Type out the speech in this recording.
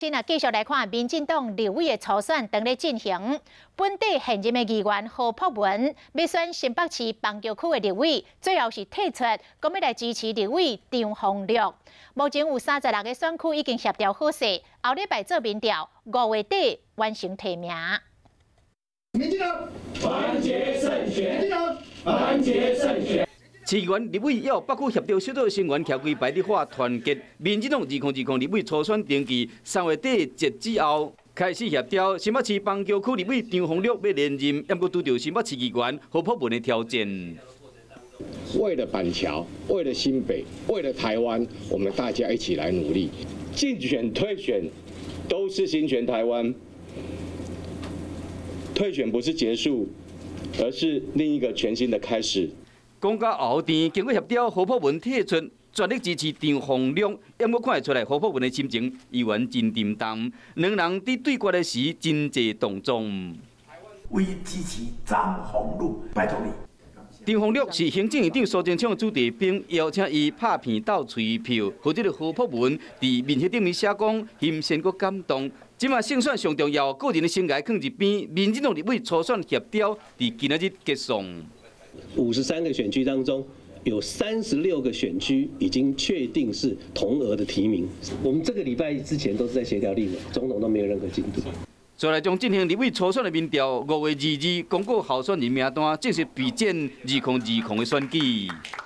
今仔繼續來看民進黨立委的初選當咧進行，本地現任的議員何博文欲選新北市板橋區的立委，最後是退出，講欲來支持立委張宏陸。目前有36個選區已經協調好勢，後禮拜做民調，5月底完成提名。民進黨團結勝選，民進黨團結勝選。市議員、立委與北區協調小組成員徛規排佇喊團結。民進黨2020立委初選登記3月底截止後開始協調，新北市板橋區立委張宏陸欲連任，毋過拄著新北市議員何博文的挑戰。為了板橋，為了新北，為了台灣，我們大家一起來努力。競選退選都是心全台灣，退選不是結束，而是另一個全新的開始。講到後天，經過協調，何博文退出，全力支持張宏陸。毋過看會出來，何博文的心情依然真沉重。兩人佇對決的時，真濟動作。為支持張宏陸，拜託你。張宏陸是行政院長蘇貞昌的子弟兵，邀請伊拍片鬥催票，予這个何博文佇面冊頂面寫講，欣羨閣感動。這馬勝選上重要，個人的生涯囥一邊，民進黨立委初選協調佇今仔日結束。 53個選區當中，有36個選區已經確定是同額的提名。我們這個禮拜之前都是在協調立委，總統都沒有任何進度。再來將進行立委初選的民調，5月22公告候選人名單，正式備戰2020的選舉。